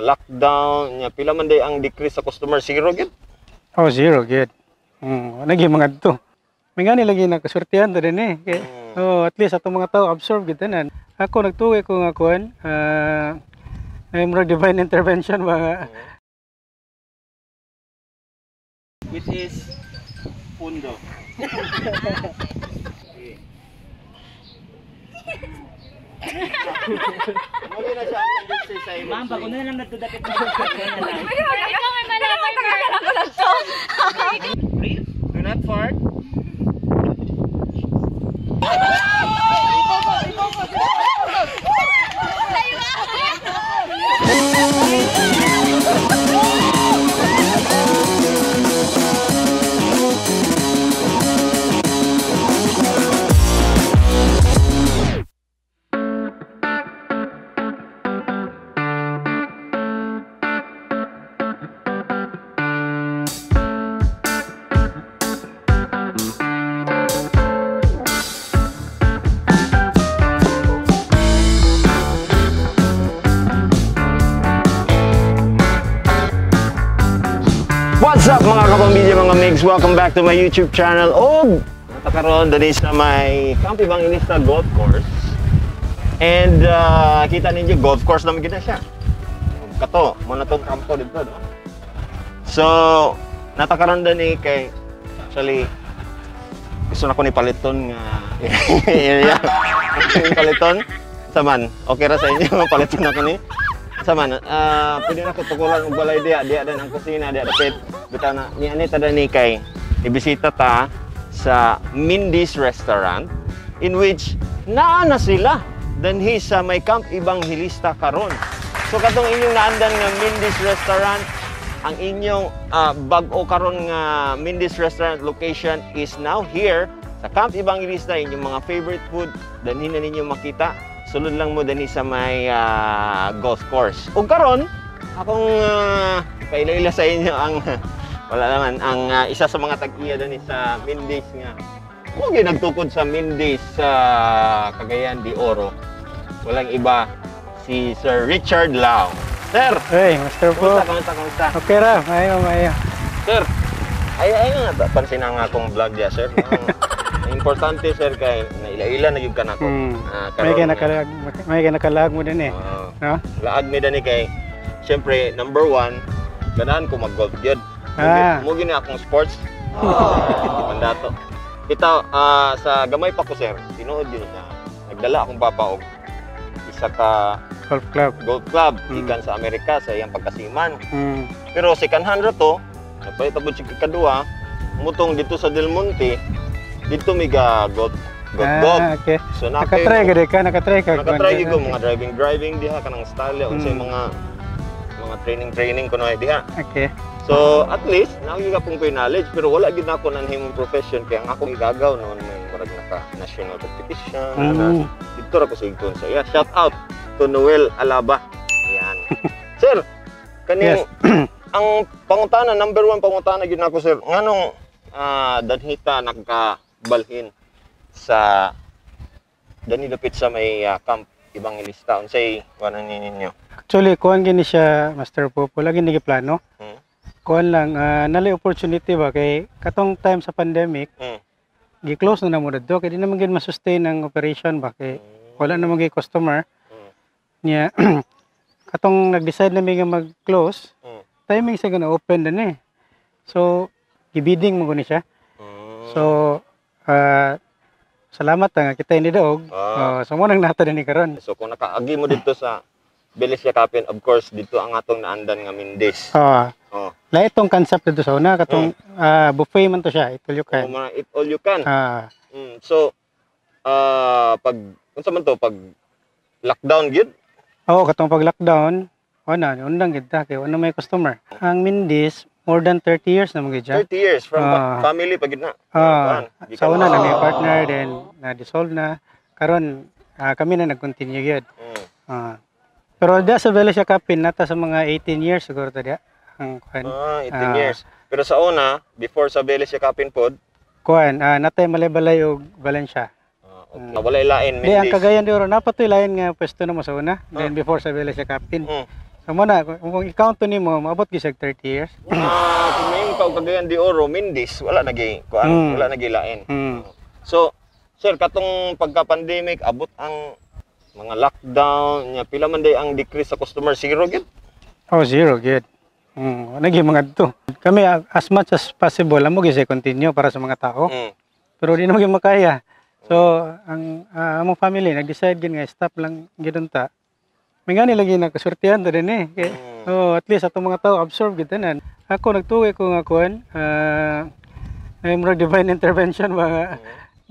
Mga lockdown nya, pila man day ang decrease sa customer, zero gid? Oh, zero gid. Nagi mga to. May ngani lagi na kasurtihan ta din eh. Kay, oh, at least atong mga tao absorb gid tanan. Ako nagtuoy ko nga kuan, ay murag divine intervention ba nga. Which is pundo. Muli na siya ang exercise. Ma'am, bago na lang nagdadakit na. Ikaw may malapay ka. Do not fart. What's up mga kapamilya, mga migs? Welcome back to my YouTube channel. Og natakaroon dali sa may Camp Evangelista Golf Course. And kita ninyo, golf course naman gid na siya. Kato, mo na tong kampo dito, no? So, natakaroon dani kay actually gusto na ko ni paliton nga area. Paliton saman. Okay ra sa inyo paliton ako ni. Saman, pwede na ko tukuran og balay diya, diya dan ang kusina, diya dapit. Bitaw na ni ani ta dani kay ibisita ta sa Mindy's Restaurant in which naa na sila danhi sa may Camp Evangelista karon. So katong inyong naandan nga Mindy's Restaurant, ang inyong bag-o karon nga Mindy's Restaurant location is now here sa Camp Evangelista. Inyong mga favorite food danhi na ninyo makita. Sulod lang mo dani sa may golf course. Ug karon akong paila-ila sa inyo ang wala naman ang isa sa mga tag-iya dani sa Mindy's nga mo gyud nagtukod sa Mindy's sa Cagayan de Oro. Walang iba si Sir Richard Lau. Sir, Hey, Master po. Kamusta, kamusta? Okay ra, maayo, maayo. Sir, ay nga pansin ang akong vlog diya, sir. Ang importante, sir, kay naila-ila na gyud ka nako. May kay nakalag, may kay nakalag mo din eh. No? Laag mi dani kay syempre number one, ganahan ko mag-golf gyud. Mo gyud ni akong sports. Mandato. Ito sa gamay pa ko, sir, tinuod gyud na nagdala akong papa og isa ka golf club. Golf club gikan sa Amerika sa iyang pagkasiman. Pero second hand ra to, nagpalit ako siya kaduha, mutong dito sa Del Monte, dito may ga golf golf. Okay. So nakatry ka ka, nakatry ka. Nakatry ko mga driving diha kanang style unsay mga training kuno diha. Okay. So at least naa gyud akong knowledge pero wala gyud nako nanhimong profession kay ang akong igagaw noon may murag naka national competition. Dito ra ko sa igton sa iya. Shout out to Noel Alaba. Ayan. Sir, kaning yes. Ang pangutana, number one pangutana gyud nako, sir, nganong danhita nagkabalhin sa dani dapit sa may Camp Evangelista, unsay kuan ninyo? Actually, kuan gini siya, Master Popo, lagi ni plano. Kuan lang nalay opportunity ba kay katong time sa pandemic, gi-close na namo didto kay di naman gid ma-sustain ang operation ba kay wala naman gid customer. Niya katong nag-decide na mi nga mag-close, timing sa gonna open din eh. So gibidding mo guni siya. So salamat nga kita ini daog. So mo nang nata dinhi karon. So kung nakaagi mo dito sa Beles Yakapin, of course dito ang atong naandan nga Mindy's. Lahi tong concept dito sa una katong buffet man to siya, eat all you can. Oh, mga eat all you can. So pag unsa man to pag lockdown gyud? Oo, katong pag lockdown, wala undang gid ta kay wala may customer. Ang Mindy's more than 30 years na mga 30 years from family pag gid na. Sa una na may partner then na dissolve na karon kami na nag-continue gyud. Pero da sa Beles Yakapin nata sa mga 18 years siguro ta dia ang kuan. 18 years. Pero sa una before sa Beles Yakapin pod kuan natay Malaybalay og Valencia. Okay. Walay lain Di ang Mindy's. Cagayan de Oro napatoy lain nga pwesto na mo sa una then before sa Beles Yakapin. So mo na kung i-count to nimo, maabot gyud siya 30 years. Ah, kung may ka og Cagayan de Oro, Mindis, wala na gi kuan, wala na gilain. So, sir, katong pagka-pandemic, abot ang mga lockdown, nya pila man day ang decrease sa customer? Zero gyud? Oh, zero gyud. Nagi mga to. Kami as much as possible amo gyud siya continue para sa mga tao. Pero di naman gyud makaya. So, ang among family nag-decide gyud nga stop lang gyud unta. May gani lagi na kasurtihan ta din eh. Kay, oh, at least atong mga tao absorb gyud tanan. Ako nagtuoy ko nga kuan, ay murag divine intervention ba nga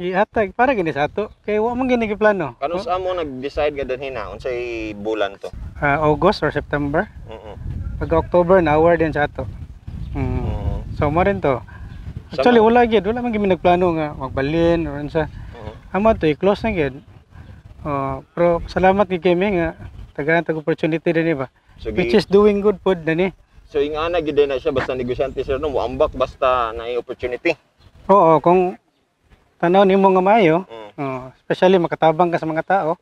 ihatag para gini sa ato kay wa man gini giplano. Kanus amo nag-decide nga danhin na unsay bulan to? August or September. Pag October na award din sa ato. So mo rin to. Actually wala gyud, wala man gyud mi nagplano nga magbalin or unsa. Amo to i-close na gyud. Oh, pero salamat gyud kami nga tagaan tag opportunity din ba. So, Which is doing good pod dani. So ingana gyud na siya basta negosyante, sir, no, moambak basta na opportunity. Oo, kung tanaw nimo nga maayo, oh, especially makatabang ka sa mga tao.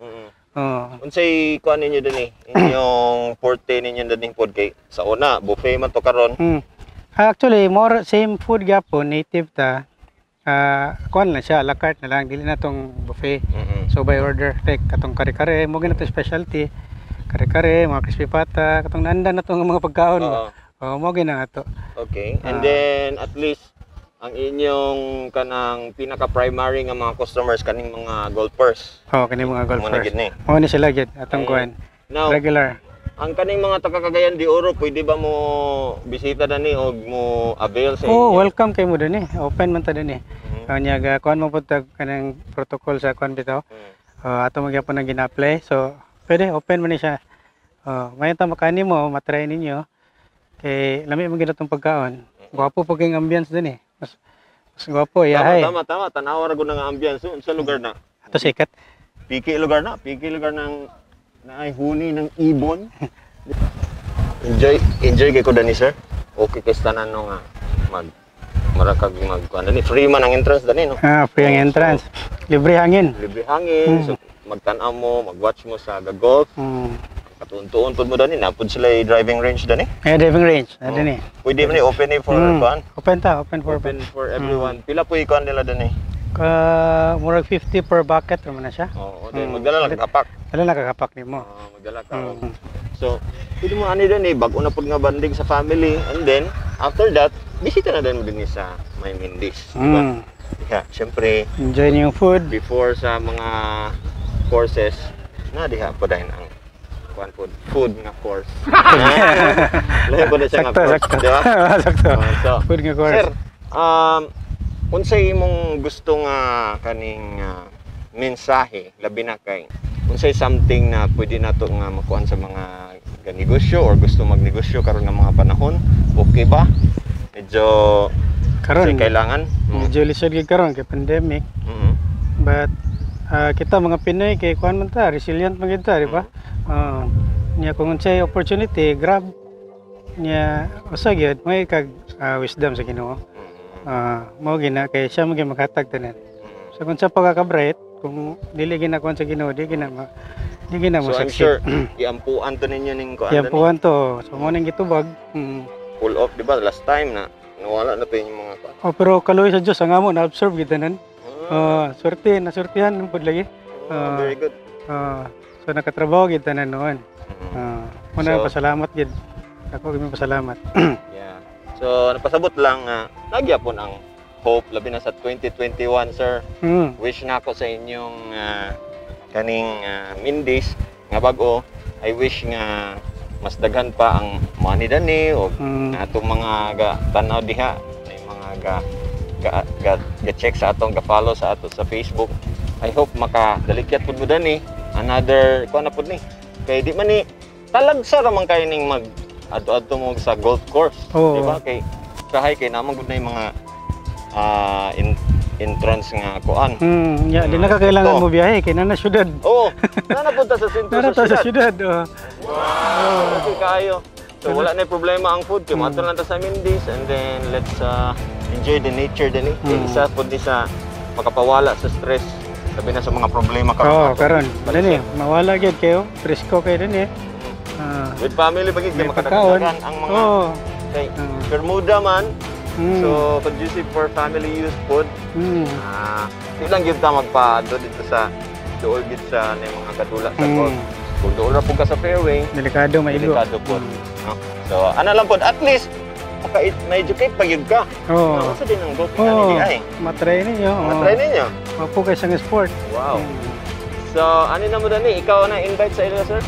Oh. Unsay kuan ninyo dinhi? Inyong forte ninyo dinhi pod kay sa una buffet man to karon. Actually, more same food gyapon, native ta. Kuan lang siya, a la carte na lang, dili na tong buffet. So by order, like katong kare-kare, mo gina to specialty. Kare-kare, mga crispy pata, katong nanda na tong mga pagkaon ba. Oh, mo gina ato. Okay. And then at least ang inyong kanang pinaka-primary nga mga customers kaning mga golfers. Oh, kani mga Mo na golfers. gid ni. Mo ni sila gid atong kuan. Now, Regular. ang kaning mga taga Cagayan de Oro, pwede ba mo bisita dani og mo avail sa Oh, inyo? welcome kay mo dinhi. Open man ta dinhi. Nya ga kuan mo pud tag kanang protocol sa kuan bitaw. Ato magyapon ang gina-apply. So, pwede open man ni siya. Oh, mayon ta makani mo, matry ninyo. Kay lami man gid atong pagkaon. Gwapo pag yung ambience dinhi. Mas mas gwapo Tama, yahay. tama, tama. Tanawa ra gud nga ambience sa lugar na. Ato sikat. Piki lugar na, piki lugar ng naay huni ng ibon. Enjoy, enjoy kay ko dani, sir. Okay kay sa tanan no nga mag marakag mag kuan dani, free man ang entrance dani, no. Ah, free ang entrance. Libre hangin. Libre hangin, so magtan-aw mo, mag-watch mo sa golf, katuon-tuon pud mo dani, napud sila yung driving range dani. Eh, driving range. Na dinhi. Pwede man ni open ni for kuan. Open ta, open for Open for everyone. Pila po kuan nila dani? Murag 50 per bucket ra man na siya. Oo, then magdala lang kapak. Dala na kakapak nimo. Oo, magdala ka. So, pwede mo ani dani, bag-o na pud nga bonding sa family and then after that, bisita na din mo din sa May Mindis, di ba? Yeah, syempre Enjoy niyo yung food. Before sa mga courses na diha pa dahil ang kuan food, food nga course. Lahi po na siya nga Sakto, course, sakto. di ba? Sakto. Oh, so, Food nga course. sir, unsay imong gusto nga kaning mensahe labi na kay unsay something na pwede nato nga makuan sa mga ganegosyo or gusto magnegosyo karon nga mga panahon, okay ba? Medyo Karon unsay kailangan? Medyo lisod gyud karon kay pandemic. But kita mga Pinoy kay kuan man ta, resilient man gyud ta, di ba? Nya kung unsay opportunity, grab. Nya usa gyud may kag wisdom sa Ginoo. Mao gina kay siya mo gyud maghatag tanan. So kung sa pagkaka-bright, kung dili gina kuan sa Ginoo, di gina mo So I'm succeed. sure iampuan to ninyo ning kuan Yan dani. po to. So mo nang gitubag. Pull off, di ba? Last time na nawala na to yung mga kuan. Oh, pero kaluoy sa Dios ang amo na absorb gid tanan. Oh, swerte, nasurtihan pud lagi. Oh, very good. Oh, so nakatrabaho gid tanan noon. Muna pasalamat gid. Ako gid pasalamat. Yeah. So napasabot lang nga nagyapon ang hope labi na sa 2021, sir. Wish na ako sa inyong kaning Mindis nga bag-o. I wish nga mas daghan pa ang money dani o atong mga ga tanaw diha, may mga ga check sa atong ga follow sa ato sa Facebook. I hope makadalikyat pud mo dani another kuan na pud ni kay di man ni talagsa ra man kay ning mag adto-adto mo sa golf course, di ba? Kay kahay kay naman gud na yung mga entrance nga kuan. Yeah, di na ka kailangan ito. mo biyahe kay na syudad. Oo, na napunta sa sentro Nara sa ta sa syudad. syudad. Oh. Wow, okay kaayo. So wala na problema ang food kay moadto lang ta sa Mindis and then let's enjoy the nature din eh. Kay isa pud ni sa makapawala sa stress sabi na sa mga problema karon. Oo, ato. karon. Dani, mawala gyud kayo. Presko kayo dani. Ah, With family pag May makadagdagan pagkaon. Ang mga kay Bermuda man. So conducive for family use food. Ah, di lang gyud ta magpa dito sa duol gid sa na mga kadula sa golf. Kung duol ra pud ka sa fairway, Delikado maigo. Delikado po. No? So, ano lang po, at least maka ma-educate pa gyud ka. Oo. Unsa din ang golf Oo. nga ni ay? Matry ninyo. Oo. Matry ninyo. Mapo kay siyang sport. Wow. So, ano na mo dani? Ikaw na invite sa ila, sir?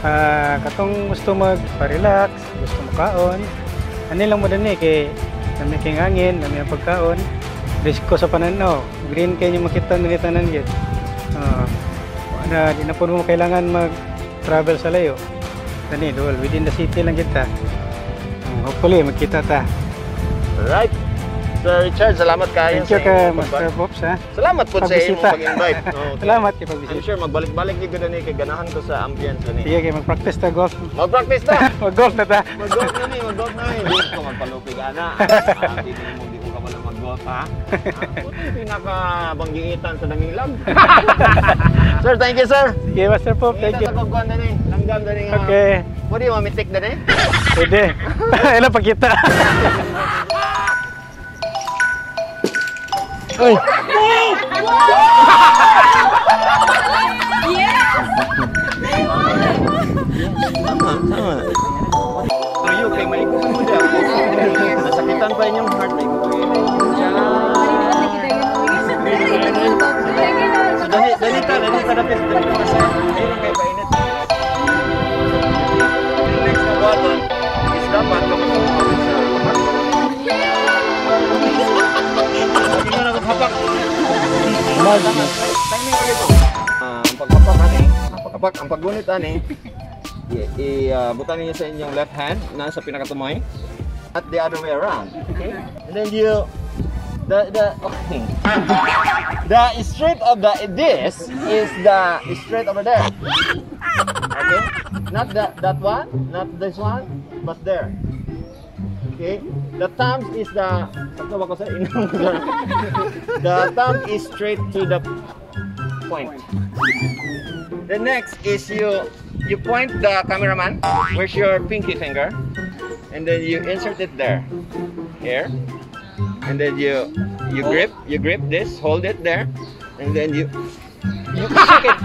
Ah, katong gusto magpa-relax, gusto mukaon. Ani lang mo dinhi kay nami kay hangin, nami ang pagkaon. Risko sa pananaw. Green kay nyo makita nila tanan gid. Ah, na di na po mo kailangan mag-travel sa layo. Dani duol within the city lang kita. Hopefully magkita ta. Right. Sir Richard, salamat kayo Thank you sa kay imong Master Pops ha. Salamat po sa imong Pagbisita. pag-invite. Okay. Salamat kay I'm pagbisita. sure magbalik-balik gyud ko dani kay ganahan ko sa ambience dani. Sige kay mag-practice ta golf. Mag-practice ta. Mag-golf na ta. Mag-golf na ni, mag-golf na ni. Hindi ko magpalupig ana. Ah, hindi mo di ko ka wala mag-golf ha. Ah, puto yung pinakabanggiitan sa Dangilag. Sir, thank you, sir. Sige Master Pop, thank you. Kita sa kogkuan dani. Langgam dani nga. Okay. Pwede mo mitik dani? Pwede. Ila pagkita. Uy. Tama, tama. Tuyo kay may kuda. Nasakitan pa inyong heart may kuda. So dani dani ta dani ta dapit dani ta sa ayun kay painit. Next na button is dapat kamo sa hapak. Hindi na naghapak. Timing ulit mo. Ah, ang paghapak ani, ang paghapak, ang paggunit ani, i butan niyo sa inyong left hand na sa pinakatumay at the other way around. Okay? And then you the okay. The straight of the this is the straight over there. Okay? Not that one, not this one, but there. Okay? The thumb is the sakto ba ko sa inong The thumb is straight to the point. The next is you point the cameraman. Where's your pinky finger? And then you insert it there. Here. And then you grip this, hold it there, and then you shake it.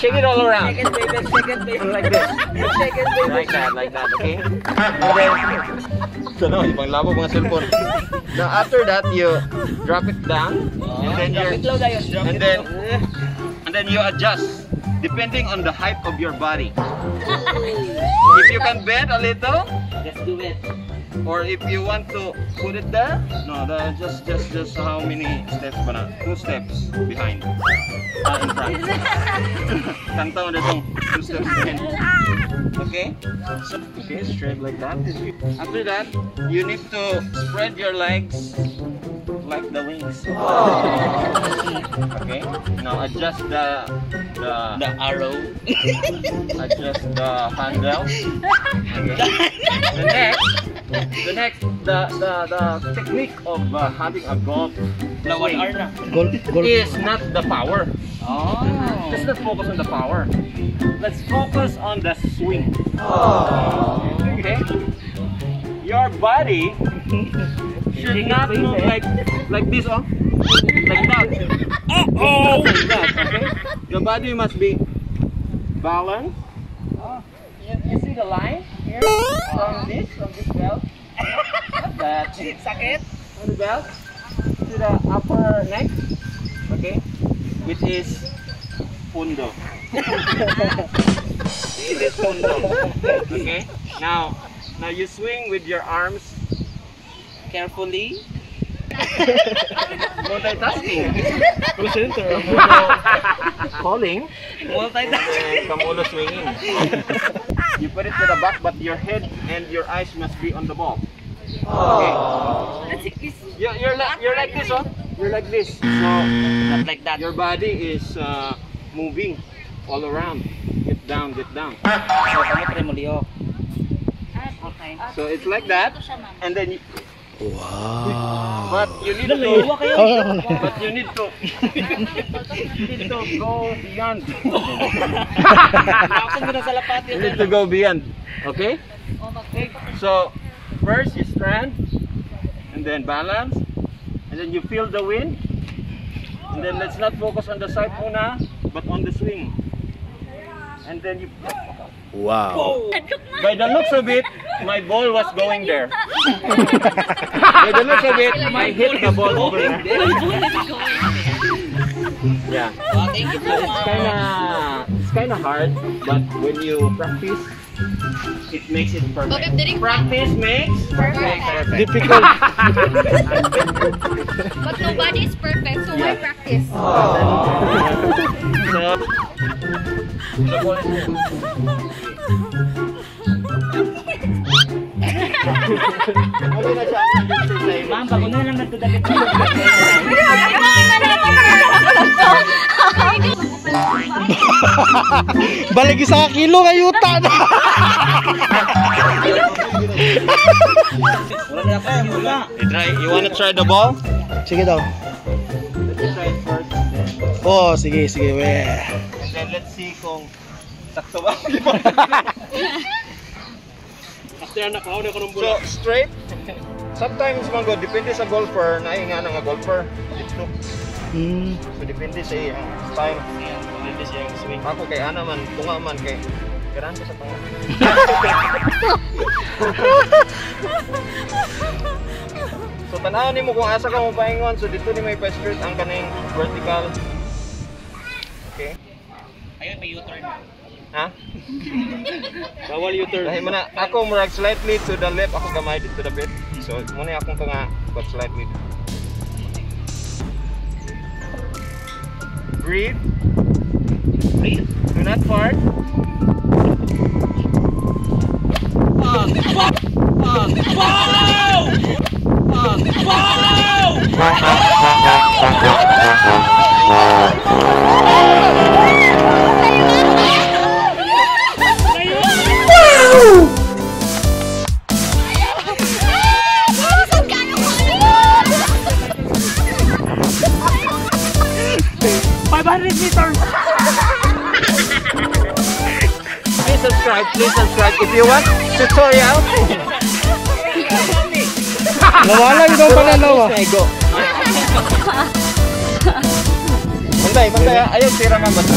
Shake it all around. Shake it, baby. Shake it, baby. Like this. Shake it, baby. Like that, okay? And then, so no, ibang labo mga cellphone. Now after that, you drop it down, and then Drop it you low, guys. Drop and it then low. And then you adjust depending on the height of your body. If you can bend a little, Just do it. Or if you want to put it there, no, the, just how many steps ba na? Two steps behind. Ah, in front. Kanta mo dito, two steps behind. Okay? So, okay, straight like that. After that, you need to spread your legs like the wings. Okay? Now adjust the The arrow. Adjust the handle. Okay. The next, the technique of having a golf Na 1 swing hour na. Golf, golf. Is not the power. Oh. Let's not focus on the power. Let's focus on the swing. Okay? Your body should not move like this, oh. Like that. Oh, like that, okay? The body must be balanced. You see the line here from this belt? Not that. Sakit. From the belt to the upper neck. Okay? Which is pundo. This is pundo. Okay? Now you swing with your arms Carefully. Multitasking. Presenter. Calling Multitasking. And kamulo swinging. You put it to the back, but your head and your eyes must be on the ball. Okay. You're like this, oh. You're like this. So Not like that. Your body is moving all around. Get down, get down. So, kamo try mo lihok. Okay. So it's like that, and then you, Wow. But you need to but you need to go beyond. You need to go beyond. Okay? So first you stand and then balance and then you feel the wind. And then let's not focus on the side muna, but on the swing. And then you. Wow. By the looks of it, my ball was going there. By the looks of it, I hit the ball over there. Yeah. Thank you so much. It's kinda hard, but when you practice, it makes it perfect. Practice makes perfect. Difficult. But nobody is perfect, so why practice? So, the ball is here. Okay na siya. Ma'am, bago na lang nagdadagit. Balik isa ka kilo kayo ta. You try, you wanna try the ball? Sige daw. Let's try it first. Oh, sige, sige, we. And then let's see kung sakto ba. So, straight. Sometimes man go, depende sa golfer, nainga na nga golfer. Dito. So, depende sa iyang style. Depende sa iyang swing. Ako kay ana man, tunga man kay kailangan ko sa tunga. So, tan-awon nimo kung asa ka mo paingon. So, dito ni may pa-straight ang kaning vertical. Okay. Ayun, may U-turn. Ha? Bawal U-turn. Dahil mo na, ako murag slightly to the left, ako gamay dito the bit. So, muna akong tunga, but slightly. Breathe. Breathe. Do not fart. Please subscribe, please subscribe if you want tutorial. Nawala yung daw pananaw ah. Go. Bantay, bantay. Ayun, tira man basta.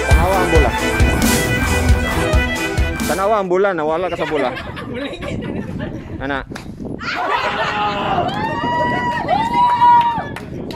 Tanawa ang bola. Tanawa ang bola, nawala ka sa bola. Ana.